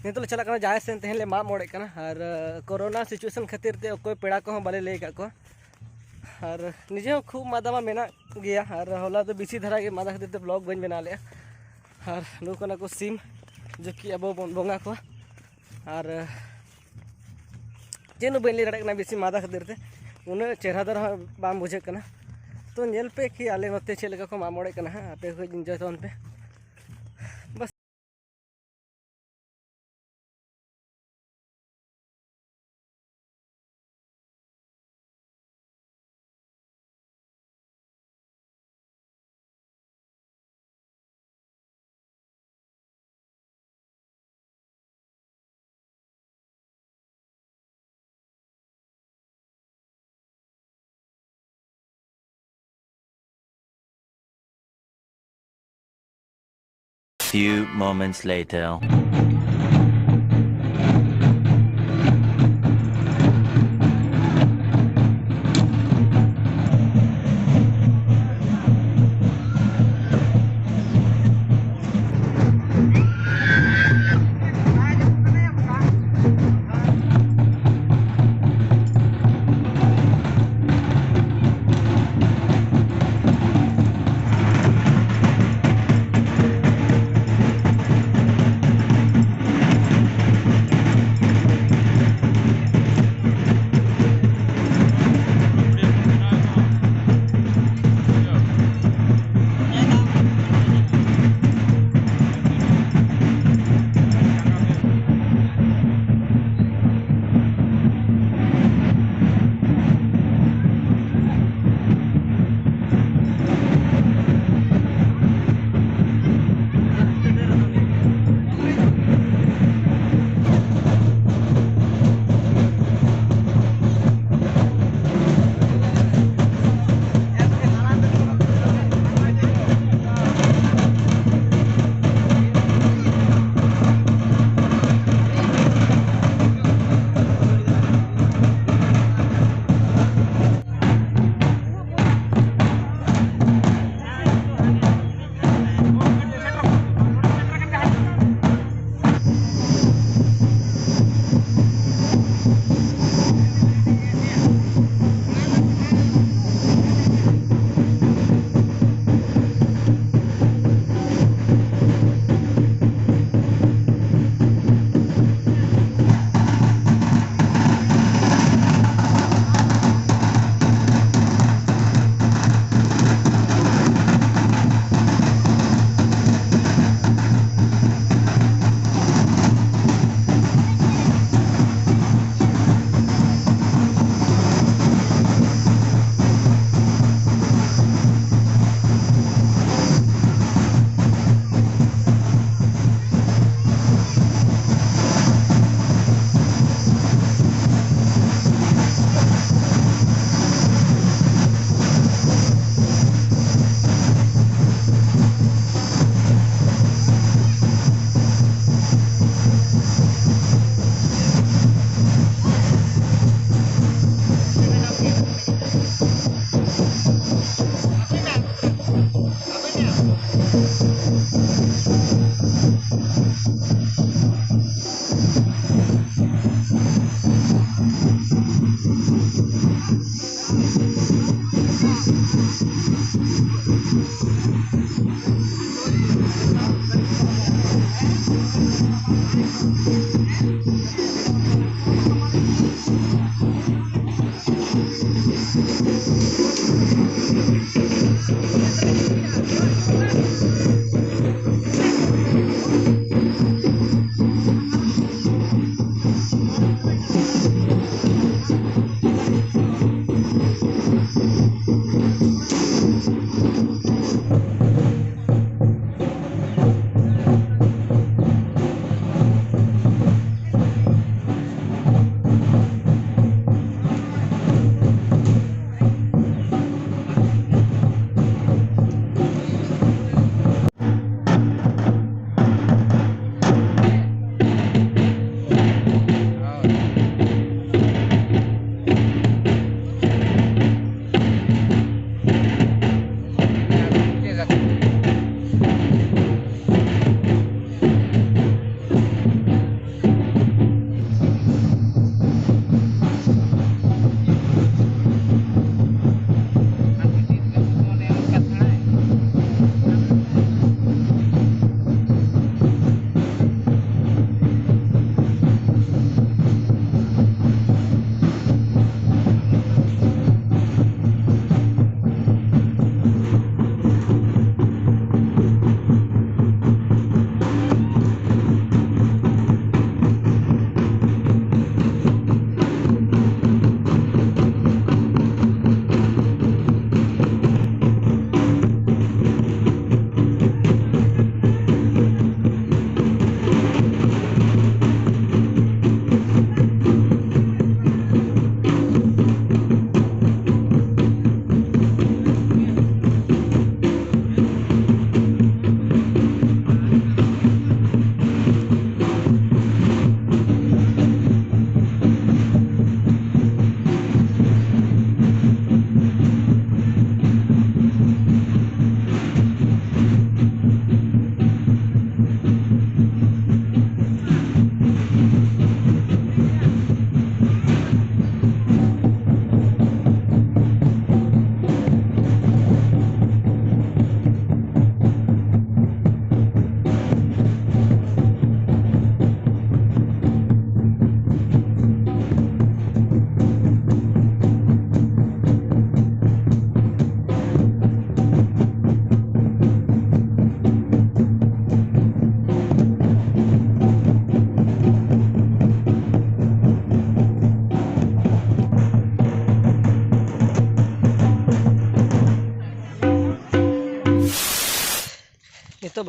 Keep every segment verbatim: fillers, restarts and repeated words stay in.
ᱱᱤᱛᱚᱜ ᱞᱮ ᱪᱟᱞᱟᱜ ᱠᱟᱱᱟ ᱡᱟᱦᱟᱸᱭ ᱥᱮᱱ ᱛᱮᱦᱮᱧ ᱞᱮ ᱢᱟᱜ ᱢᱚᱬᱮᱜ ᱠᱟᱱᱟ᱾ ᱟᱨ ᱠᱳᱨᱳᱱᱟ ᱥᱤᱪᱩᱭᱮᱥᱚᱱ ᱠᱷᱟᱹᱛᱤᱨ ᱛᱮ ᱚᱠᱚᱭ ᱯᱮᱲᱟ ᱠᱚᱦᱚᱸ ᱵᱟᱞᱮ ᱞᱟᱹᱭ ᱟᱠᱟᱫ ᱠᱚᱣᱟ᱾ ᱟᱨ ᱱᱤᱡᱮ ᱦᱚᱸ ᱠᱷᱩᱵ ᱢᱟᱫᱟ ᱢᱟ ᱢᱮᱱᱟᱜ ᱜᱮᱭᱟ, ᱟᱨ ᱦᱚᱞᱟ ᱫᱚ ᱵᱮᱥᱤ ᱫᱷᱟᱨᱟ ᱜᱮ ᱢᱟᱫᱟ ᱠᱷᱟᱹᱛᱤᱨ ᱛᱮ ᱵᱞᱚᱜ ᱵᱟᱹᱧ ᱵᱮᱱᱟᱣ ᱞᱮᱫᱼᱟ᱾ ᱟᱨ ᱱᱩᱠᱩ ᱠᱟᱱᱟ ᱠᱚ ᱥᱤᱢ, ᱡᱚᱠᱤ ᱟᱵᱚ ᱵᱚᱱ ᱵᱚᱸᱜᱟ ᱠᱚᱣᱟ᱾ ᱟᱨ ᱪᱮᱫ ᱦᱚᱸ ᱵᱟᱹᱧ ᱞᱟᱹᱭ ᱫᱟᱲᱮᱭᱟᱜ ᱠᱟᱱᱟ ᱵᱮᱥᱤ ᱢᱟᱫᱟ ᱠᱷᱟᱹᱛᱤᱨ ᱛᱮ᱾ ᱩᱱᱟᱹᱜ ᱪᱮᱦᱨᱟ ᱫᱷᱟᱨᱟ ᱦᱚᱸ ᱵᱟᱝ ᱵᱩᱡᱷᱟᱹᱜ ᱠᱟᱱᱟ᱾ ᱛᱚ ᱧᱮᱞ ᱯᱮ ᱠᱤ ᱟᱞᱮ ᱱᱚᱛᱮ ᱪᱮᱫ ᱞᱮᱠᱟ ᱠᱚ ᱢᱟᱜ ᱢᱚᱬᱮᱜ ᱠᱟᱱᱟ ᱦᱟᱸᱜ, ᱟᱯᱮ ᱠᱚ ᱤᱱᱡᱚᱭ ᱛᱟᱵᱚᱱ ᱯᱮ᱾ ᱵᱟᱥ᱾ Few moments later.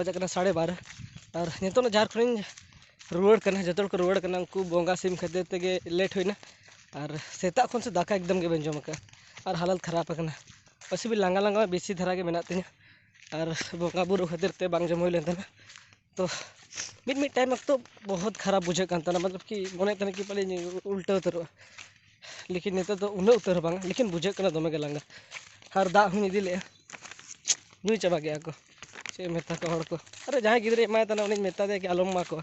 ᱵᱟᱡᱟᱜ ᱠᱟᱱᱟ ᱥᱟᱲᱮ ᱵᱟᱨᱚ᱾ ᱟᱨ ᱱᱤᱛᱚᱜ ᱡᱟᱦᱟᱸ ᱠᱷᱚᱱᱤᱧ ᱨᱩᱣᱟᱹᱲ ᱠᱟᱱᱟ, ᱡᱚᱛᱚ ᱦᱚᱲ ᱠᱚ ᱨᱩᱣᱟᱹᱲ ᱠᱟᱱᱟ, ᱩᱱᱠᱩ ᱵᱚᱸᱜᱟ ᱥᱤᱢ ᱠᱷᱟᱹᱛᱤᱨ ᱛᱮᱜᱮ ᱞᱮᱴ ᱦᱩᱭᱱᱟ᱾ ᱟᱨ ᱥᱮᱛᱟᱜ ᱠᱷᱚᱱ ᱥᱮ ᱫᱟᱠᱟ ᱮᱠᱫᱚᱢ ᱜᱮ ᱵᱟᱹᱧ ᱡᱚᱢ ᱟᱠᱟᱫᱼᱟ, ᱟᱨ ᱦᱟᱞᱚᱛ ᱠᱷᱟᱨᱟᱯ ᱟᱠᱟᱱᱟ᱾ ᱯᱟᱥᱮ ᱵᱤ ᱞᱟᱸᱜᱟ ᱞᱟᱸᱜᱟ ᱵᱮᱥᱤ ᱫᱷᱟᱨᱟ ᱜᱮ ᱢᱮᱱᱟᱜ ᱛᱤᱧᱟᱹ, ᱟᱨ ᱵᱚᱸᱜᱟ ᱵᱩᱨᱩ ᱠᱷᱟᱹᱛᱤᱨ ᱛᱮ ᱵᱟᱝ ᱡᱚᱢ ᱦᱩᱭ ᱞᱮᱱ ᱛᱟᱦᱮᱱᱟ᱾ ᱛᱚ ᱢᱤᱫ ᱢᱤᱫ ᱴᱟᱭᱤᱢ ᱚᱠᱛᱚ ᱵᱚᱦᱩᱛ ᱠᱷᱟᱨᱟᱯ ᱵᱩᱡᱷᱟᱹᱜ ᱠᱟᱱ ᱛᱟᱦᱮᱱᱟ, ᱢᱚᱛᱞᱚᱵ ᱠᱤ ᱢᱚᱱᱮᱭᱮᱫ ᱛᱟᱦᱮᱱᱟ ᱠᱤ ᱯᱟᱞᱮ ᱩᱞᱴᱟᱹ ᱩᱛᱟᱹᱨᱚᱜᱼᱟ, ᱞᱮᱠᱤᱱ ᱱᱤᱛᱚᱜ ᱫᱚ ᱩᱱᱟᱹᱜ ᱩᱛᱟᱹᱨ ᱦᱚᱸ ᱵᱟᱝ, ᱞᱮᱠᱤᱱ ᱵᱩᱡᱷᱟᱹᱜ ᱠᱟᱱᱟ ᱫᱚᱢᱮ ᱜᱮ ᱞᱟᱸᱜᱟ᱾ ᱟᱨ ᱫᱟᱜ ᱦᱚᱸᱧ ᱤᱫᱤ ᱞᱮᱫᱼᱟ, ᱧᱩ ᱪᱟᱵᱟ ᱠᱮᱫᱼᱟ ᱠᱚ᱾ ᱪᱮᱫ ᱮᱢ ᱢᱮᱛᱟ ᱠᱚᱣᱟ ᱦᱚᱲ ᱠᱚ? ᱟᱨ ᱡᱟᱦᱟᱸᱭ ᱜᱤᱫᱽᱨᱟᱹᱭ ᱮᱢᱟᱭ ᱛᱟᱦᱮᱱᱟ ᱩᱱᱤᱧ ᱢᱮᱛᱟ ᱫᱮᱭᱟ ᱠᱤ ᱟᱞᱚᱢ ᱮᱢᱟ ᱠᱚᱣᱟ,